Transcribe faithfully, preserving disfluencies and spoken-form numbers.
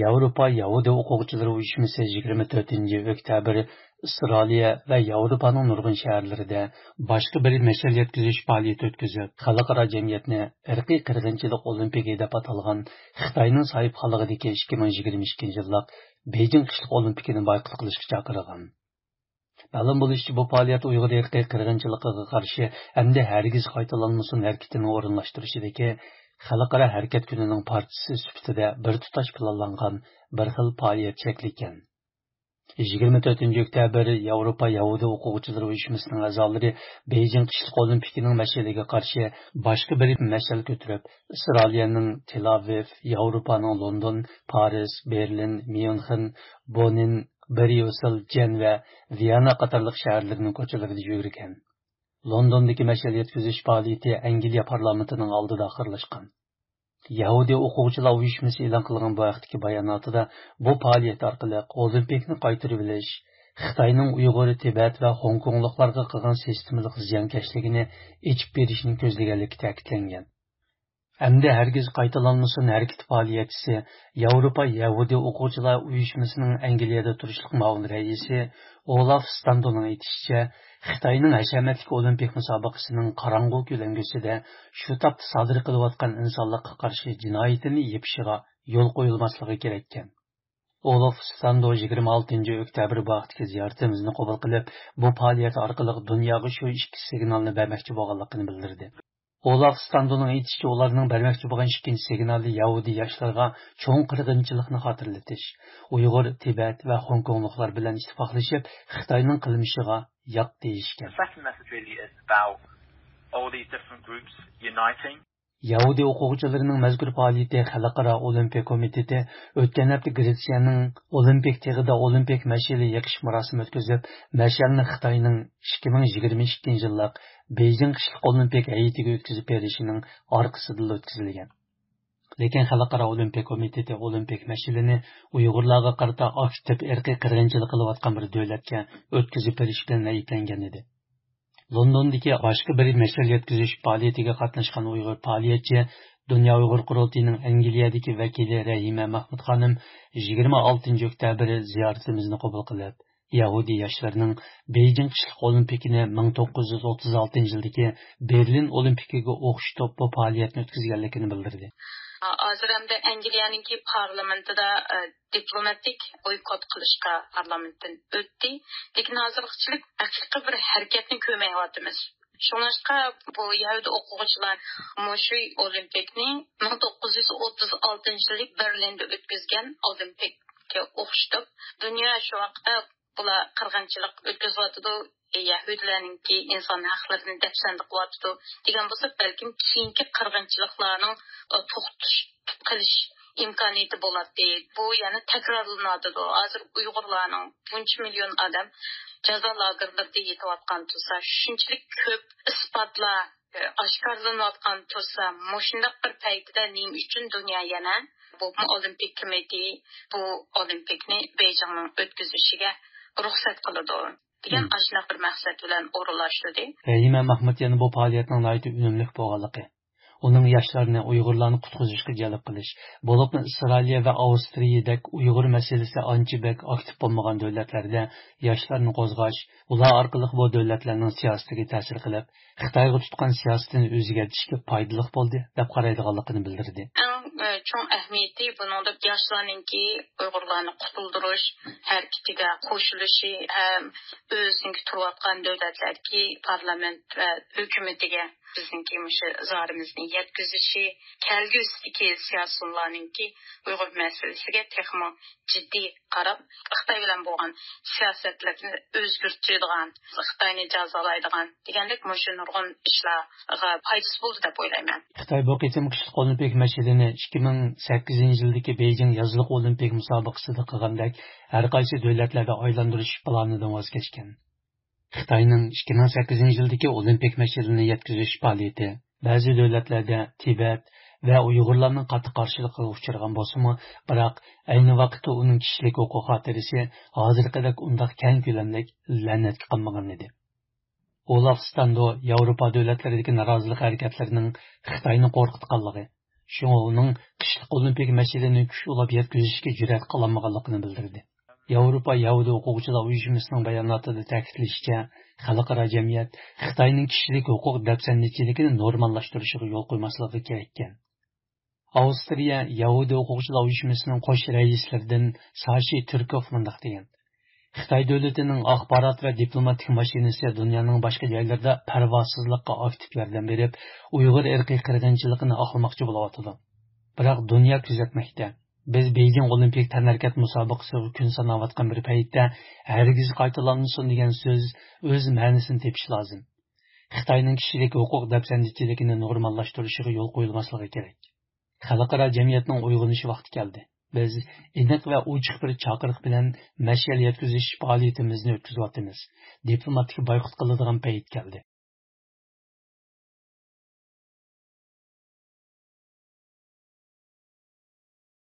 ياۋروپا يەھۇدىي ئوقۇغۇچىلىرى ئۇيۇشمىسى يىگىرمە تۆتىنچى ئۆكتەبىر ئىسرائىلىيە ۋە ياۋروپانىڭ نۇرغۇن شەھەرلىرىدە باشقا بىر مەشئەل يەتكۈزۈش پائالىيىتى ئۆتكۈزۈپ، خەلقئارا جەمئىيەتنى ئىرقىي قىرغىنچىلىق ئولىمپىكى دەپ ئاتالغان خىتاينىڭ ساھىبخانلىقىدىكى ئىككى مىڭ يىگىرمە ئىككىنچى يىللىق بېيجىڭ قىشلىق ئولىمپىكىنى بايقۇت قىلىشقا چاقىرغان. مەلۇم بولۇشىچە، بۇ پائالىيەت ئۇيغۇر ئىرقىي قىرغىنچىلىقىغا قارشى ھەمدە ھەرگىز قايتىلانمىسۇن ھەرىكىتىنىڭ ئورۇنلاشتۇرۇشىدىكى خەلقئارا ھەرىكەت كۈنىنىڭ پارچىسى سۈپىتىدە بىر تۇتاش پىلانلانغان بىر خىل پائالىيەت شەكلى ئىكەن. يىگىرمە تۆتىنچى ئۆكتەبىر ياۋروپا يەھۇدىي ئوقۇغۇچىلىرى ئۇيۇشمىسىنىڭ ئەزالىرى بېيجىڭ قىشلىق ئولىمپىكىنىڭ مەشئىلىگە قارشى باشقا بىر مەشئەل كۆتۈرۈپ، ئىسرائىلىيەنىڭ تېل ئاۋىف، ياۋروپانىڭ لوندون، پارىس، بېرلىن، ميۇنخېن، بونن، بريۇسسېل، جەنۋە، ۋىياننا قاتارلىق شەھەرلىرىنىڭ كوچىلىرىدا يۈگۈرگەن. لوندوندىكى مەشئەل يەتكۈزۈش پائالىيىتى ئەنگلىيە پارلامېنتىنىڭ ئالدىدا ئاخىرلاشقان. يەھۇدىي ئوقۇغۇچىلار ئۇيۇشمىسى ئېلان قىلغان بۇ ھەقتىكى باياناتىدا بۇ پائالىيەت ئارقىلىق ئولىمپىكنى قايتۇرۇۋېلىش، خىتاينىڭ ئۇيغۇر، تىبەت ۋە خوڭكوڭلۇقلارغا قىلغان سىستېمىلىق زىيانكەشلىكىنى ئېچىپ بېرىشنى كۆزلىگەنلىكى تەكىتلەنگەن. ئەمدى ھەرگىز قايتىلانمىسۇن ھەرىكىتى پائالىيەتچىسى، ياۋروپا يەھۇدىي ئوقۇغۇچىلار ئۇيۇشمىسىنىڭ ئەنگلىيەدە تۇرۇشلۇق مۇئاۋىن رەئىسى ئولاف ستاندونىڭ ئېيتىشىچە، خىتاينىڭ ھەشەمەتلىك ئولىمپىك مۇسابىقىسىنىڭ قاراڭغۇ كۆلەڭگىسىدە شۇ تاپتا سادىر قىلىۋاتقان ئىنسانلىققا قارشى جىنايىتىنى يېپىشىغا يول قويۇلماسلىقى كېرەككەن. ئولاف ستاندو يىگىرمە ئالتىنچى ئۆكتەبىر بۇ ھەقتىكى زىيارىتىمىزنى قوبۇل قىلىپ، بۇ پائالىيەت ئارقىلىق دۇنياغا شۇ ئىككى سىگنالنى بەرمەكچى بولغانلىقىنى بىلدۈردى. ئولاف ستاندونىڭ ئېيتىشىچە، ئۇلارنىڭ بەرمەكچى بولغان ئىككىنچى سىگنالى يەھۇدىي ياشلارغا چوڭ قىرغىنچىلىقنى خاتىرىلىتىش، ئۇيغۇر، تىبەت ۋە خوڭكوڭلۇقلار بىلەن ئىتتىپاقلىشىپ، خىتاينىڭ قىلمىشىغا ياق دېيىشكەن. The second message really is about all these different groups uniting. يەھۇدىي ئوقۇغۇچىلىرىنىڭ مەزكۇر پائالىيىتى خەلقئارا ئولىمپىك كومىتېتى ئۆتكەن ھەپتە گرېتسىيەنىڭ ئولىمپىك تېغىدا ئولىمپىك مەشئىلى يېقىش مۇراسىمى ئۆتكۈزۈپ، مەشئەلنى خىتاينىڭ ئىككى مىڭ يىگىرمە ئىككىنچى يىللىق بېيجىڭ قىشلىق ئولىمپىك ھەيئىتىگە ئۆتكۈزۈپ بېرىشىنىڭ ئارقىسىدىنلا ئۆتكۈزۈلگەن. لېكىن خەلقئارا ئولىمپىك كومىتېتى ئولىمپىك مەشئىلىنى ئۇيغۇرلارغا قارىتا ئاكتىپ ئىرقىي قىرغىنچىلىق قىلىۋاتقان بىر دۆلەتكە ئۆتكۈزۈپ بېرىش بىلەن ئەيىبلەنگەن ئىدى. لوندوندىكى باشقا بىر مەشئەل يەتكۈزۈش پائالىيىتىگە قاتناشقان ئۇيغۇر پائالىيەتچى، دۇنيا ئۇيغۇر قۇرۇلتىيىنىڭ ئەنگلىيەدىكى ۋەكىلى رەھىمە مەھمۇت خانىم يىگىرمە ئالتىنچى ئۆكتەبىر زىيارىتىمىزنى قوبۇل قىلىپ، يەھۇدىي ياشلىرىنىڭ بېيجىڭ قىشلىق ئولىمپىكىنى مىڭ توققۇز يۈز ئوتتۇز ئالتىنچى يىلدىكى بېرلىن ئولىمپىكىگە ئوخشىتىپ بۇ پائالىيەتنى ئۆتكۈزگەنلىكىنى بىلدۈردى. ھازىر ئەمدى ئەنگلىيەنىڭكى پارلامېنتىدا، ئە، دىپلوماتىك بويكوت قىلىشقا پارلامېنتتىن ئۆتتى. لېكىن ھازىرغىچىلىك ھەقىقىي بىر ھەرىكەتنى كۆرمەيۋاتىمىز. شۇڭلاشقا بۇ يەھۇدىي ئوقۇغۇچىلار مۇشۇ ئولىمپىكنى مىڭ توققۇز يۈز ئوتتۇز ئالتىنچى يىلى بېرلىندا ئۆتكۈزگەن ئولىمپىككە ئوخشىتىپ، دۇنيا شۇ ۋاقىتتا بۇلار قىرغىنچىلىق ئۆتكۈزۈۋاتىدۇ، يەھۇدىيلارنىڭكى ئىنسان ھەقلىرىنى دەپسەندە قىلىۋاتىدۇ دېگەن بولسا، بەلكىم كېيىنكى قىرغىنچىلىقلارنىڭ، ئە، توختىتىپ قېلىش ئىمكانىيىتى بولاتتى. بۇ يەنە تەكرارلىنىۋاتىدۇ. ھازىر ئۇيغۇرلارنىڭ بۇنچە مىليون ئادەم جازا لاگېرلىرىدا يېتىۋاتقان تۇرسا، شۇنچىلىك كۆپ ئىسپاتلار، ئە، ئاشكارىلىنىۋاتقان تۇرسا، مۇشۇنداق بىر پەيتىدە نېمە ئۈچۈن دۇنيا يەنە بولۇپمۇ ئولىمپىك كومىتېتى بۇ ئولىمپىكنى بېيجىڭنىڭ ئۆتكۈزۈشىگە رۇخسەت قىلىدۇ دېگەن مم. ئاشۇنداق بىر مەقسەت بىلەن ئورۇنلاشتۇردى. رەھىمە مەھمۇت يەنە بۇ پائالىيەتنىڭ ناھايىتى ئۈنۈملۈك بولغانلىقى، ئۇنىڭ ياشلارنى ئۇيغۇرلارنى قۇتقۇزۇشقا جەلپ قىلىش، بولۇپمۇ ئىسرائىلىيە ۋە ئاۋسترىيەدەك ئۇيغۇر مەسىلىسى ئانچە بەك ئاكتىپ بولمىغان دۆلەتلەردە ياشلارنى قوزغاش، ئۇلار ئارقىلىق بۇ دۆلەتلەرنىڭ سىياسىتىگە تەسىر قىلىپ، خىتايغا تۇتقان سىياسىتىنى ئۆزگەرتىشكە پايدىلىق بولدى، دەپ قارايدىغانلىقىنى بىلدۈردى. ئەڭ، ئە، چوڭ ئەھمىيىتى بۇنىڭدا ياشلارنىڭكى ئۇيغۇرلارنى قۇتۇلدۇرۇش ھەرىكىتىگە قوشۇلۇشى ھەم ئۆزىنىڭكى تۇرۇۋاتقان دۆلەتلەردىكى پارلامېنت ۋە ھۆكۈمىتىگە بىزنىڭكى مۇشۇ زارىمىزنى يەتكۈزۈشى، كەلگۈسىدىكى سىياسىيونلارنىڭكى ئۇيغۇر مەسىلىسىگە تېخىمۇ جىددىي قاراپ، خىتاي بىلەن بولغان سىياسەتلىرىنى ئۆزگەرتىدىغان، خىتاينى جازالايدىغان دېگەندەك مۇشۇ نۇرغۇن ئىشلارغا پايدىسى بولدى دەپ ئويلايمەن. خىتاي بۇ قېتىمقى قىشلىق ئولىمپىك مەشئىلىنى ئىككى مىڭ سەككىزىنچى يىلدىكى بېيجىڭ يازلىق ئولىمپىك مۇسابىقىسىدا قىلغاندەك ھەر قايسى دۆلەتلەردە ئايلاندۇرۇش پىلانىدىن ۋاز كەچكەن. خىتاينىڭ ئىككى مىڭ سەككىزىنچى يىلدىكى ئولىمپىك مەشئىلىنى يەتكۈزۈش پائالىيىتى بەزى دۆلەتلەردە تىبەت ۋە ئۇيغۇرلارنىڭ قاتتىق قارشىلىقىغا ئۇچرىغان بولسىمۇ، بىراق ئەينى ۋاقىتتا ئۇنىڭ كىشىلىك ھوقۇق خاتىرىسى ھازىرقىدەك ئۇنداق كەڭ كۆلەملىك لەنەتكە قالمىغان ئىدى. ئولاف ستاندو ياۋروپا دۆلەتلىرىدىكى نارازىلىق ھەرىكەتلىرىنىڭ خىتاينى قورقۇتقانلىقى، شۇڭا ئۇنىڭ قىشلىق ئولىمپىك مەشئىلىنى كۈچ ئۇلاپ يەتكۈزۈشكە جۈرئەت قىلالمىغانلىقىنى بىلدۈردى. ياۋروپا يەھۇدىي ھوقۇقچىلار ئۇيۇشمىسىنىڭ باياناتىدا تەكىتلىشىچە، خەلقئارا جەمئىيەت خىتاينىڭ كىشىلىك ھوقۇق دەپسەندىچىلىكىنى نورماللاشتۇرۇشىغا يول قويماسلىقى كېرەككەن. ئاۋسترىيە يەھۇدىي ھوقۇقچىلار ئۇيۇشمىسىنىڭ قوش رەئىسلىرىدىن ساشى تۈركوف مۇنداق دېگەن: خىتاي دۆلىتىنىڭ ئاخبارات ۋە دىپلوماتىك ماشىنىسى دۇنيانىڭ باشقا جايلىرىدا پەرۋاسىزلىققا ئاكتىپ ياردەم بېرىپ، ئۇيغۇر ئىرقىي قىرغىنچىلىقىنى ئاقلىماقچى بولۇۋاتىدۇ. بىراق دۇنيا كۆزەتمەكتە. بىز بېيجىڭ ئولىمپىك تەنھەرىكەت مۇسابىقىسىغا كۈن ساناۋاتقان بىر پەيتتە، ھەرگىز قايتىلانمىسۇن دېگەن سۆز ئۆز مەنىسىنى تېپىشى لازىم. خىتاينىڭ كىشىلىك ھوقۇق دەپسەندىچىلىكىنى نورماللاشتۇرۇشىغا يول قويۇلماسلىقى كېرەك. خەلقئارا جەمئىيەتنىڭ ئويغىنىشى ۋاقتى كەلدى. بىز ئېنىق ۋە ئوچۇق بىر چاقىرىق بىلەن مەشئەل يەتكۈزۈش پائالىيىتىمىزنى ئۆتكۈزۈۋاتىمىز. دىپلوماتىك بايقۇت قىلىدىغان پەيت كەلدى.